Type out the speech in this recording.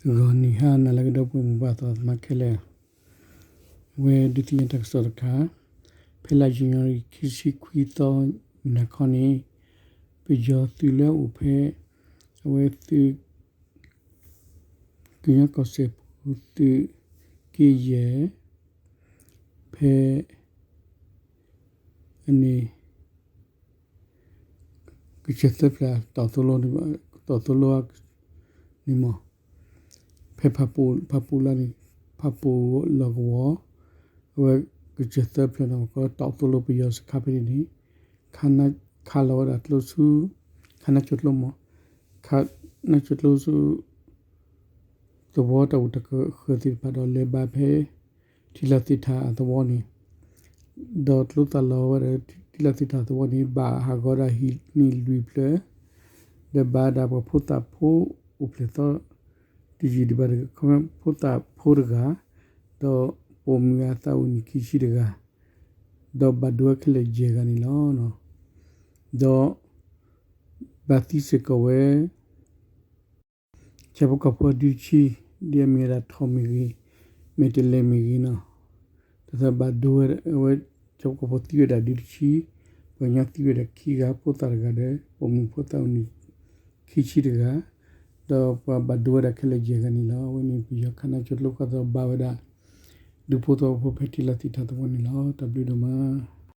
ဂီၤနံၤဟါနၤလၢအဂ့ၤ ဒီပုၢ်ဝဲၢ်မိၢ်ပၢ်သရၣ်သမါခဲလၢာ်, အဝဲဒုးသ့ၣ်ညါတၢ်ကစီၣ်တခါ, ဖဲလါယနူၤအါရံၤ ခံဆံခွံသီ မုၢ်နၤခီန့ၣ် ပယီၤသုးလၢအအိၣ်ဖဲ အဝဲသုး ကညီကီၢ်စဲၣ်ပူၤသုးက့ယဲၢ် ဖဲ အန့ၣ် ကစၢၢ်သၢဖျၢၣ် တီၣ်သိလိ တီၣ်သိလိန့ၣ်မး ဖဲဖၣ်ပူၣ်လၢန့ၣ် ဖၣ်ပူၣ်လီၢ်ကဝီၤ အဝဲကစၢၢ်သၢဖျၢၣ်န့ၣ် ကတီၣ်သိလိပယီၤစခါဖဲန့ၣ်န့ၣ် ခးလီၤဝဲဒၣ်ကျိဆူ ခးနါကၠိကျိမး ခးနါကၠိကျိဆူ သဝီတၢ်အိၣ်တၢ်ကဃၢၤသ့ၣ်တဖၣ်ဒီး လဲၤဘါဖဲ ထံလီၤသ့ၣ်ထၣ်အသဝီန့ၣ် ဒီးကျိသၣ်လီၤဝဲဒၣ် ထံလီၤသ့ၣ်ထၣ်သဝီန့ၣ် ဘၣ်ဟးဂီၤဒၣ်ဟံၣ်န့ၣ်လွံၢ်ဖျၢၣ် ဒီးဘၣ်ဒၣ်ပှၤဖိသၣ်ဖိအိၣ်ဖျဲၣ်သီ တယံာ်ဒံးဘၣ်တဂၤ ဖိသၣ်ဖိတဂၤ ဒီးပိာ်မုၣ်အသးအိၣ်နံၣ်ခံဆံတဂၤ ဒီးဘၣ်ဒိဝဲခဲလၢာ်ယဲၢ်ဂၤန့ၣ်လီၤ. ဒီး ဘၣ်သံစ့ၢ်ကီးဝဲ ဆၣ်ဖိကီၢ်ဖိဒုတဆံ ဒ်အမ့ၢ်ဝဲဒၣ်ထီၣ်မ့ၢ်ဂ့ၤ, မဲာ်တဲးလဲးမ့ၢ်ဂ့ၤနီၤ, တၢ်သးဘၣ်ဒိဝဲအဝဲ ဆၣ်ဖိကီၢ်ဖိသံဝဲဒၣ်ဒုတဆံ, ပှၤကညီသံဝဲဒၣ်ခံဂၤ ဖိသၣ်တဂၤဒီး ပိာ်မုၣ်ဖိသၣ်အိၣ်န့ၣ် ခံဆံတဂၤ, ဒီးပှၤဘၣ်ဒိဝဲဒၣ်ခဲလၢာ်ယဲၢ်ဂၤန့ၣ်လီၤ. အဝဲန့ၣ်ပယီၤခးနါကၠိကျိဃီသီဘါဝဲဒၣ် ဒူဖိသဝီဖိဖဲထံလီၤသ့ၣ်ထၣ်သဝီန့ၣ်လီၤ. တၢ်ဘျုးဒိၣ်မး.